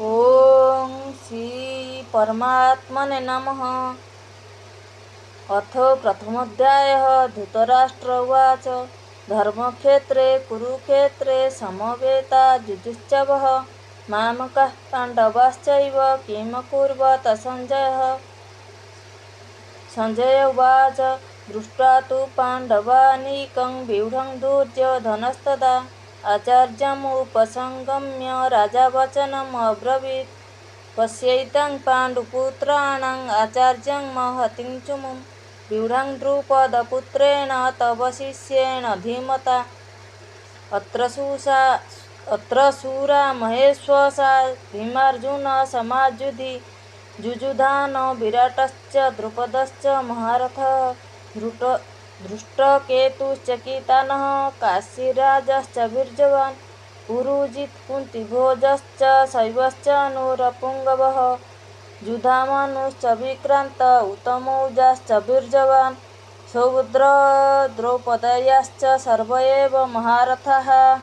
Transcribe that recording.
ଓଁ ଶ୍ରୀ ପରମାତ୍ମନେ ନମଃ। ଅଥ ପ୍ରଥମୋऽଧ୍ୟାୟः। ଧୃତରାଷ୍ଟ୍ର ଉବାଚ। ଧର୍ମକ୍ଷେତ୍ରେ କୁରୁକ୍ଷେତ୍ରେ ସମବେତା ଯୁଯୁତ୍ସବः ମାମକାः ପାଣ୍ଡବାଶ୍ଚୈବ କିମକୁର୍ବତ ସଞ୍ଜୟः। ସଞ୍ଜୟ ଉବାଚ। ଦୃଷ୍ଟ୍ୱା ତୁ ପାଣ୍ଡବାनीकं व्यूढं दुर्योधनस्तदा आचार्यमुपसङ्गम्य राजा वचनम् अब्रवीत्। पश्यैतां पाण्डुपुत्राणाम् आचार्यं महतीं चमूं व्यूढां द्रुपदपुत्रेण तव शिष्येण धीमता। अत्र शूरा महेष्वसा भीमार्जुन समायुधि युयुधानो विराटश्च द्रुपदश्च महारथः। धृष्टकेतुश्चेकितानः काशीराजश्च वीर्यवान् पुरुजित् कुन्तिभोजश्च शैब्यश्च नरपुङ्गवः। युधामन्युश्च विक्रान्त उत्तमौजाश्च वीर्यवान् सौभद्रद्रौपदेयाश्च सर्व एव महारथाः।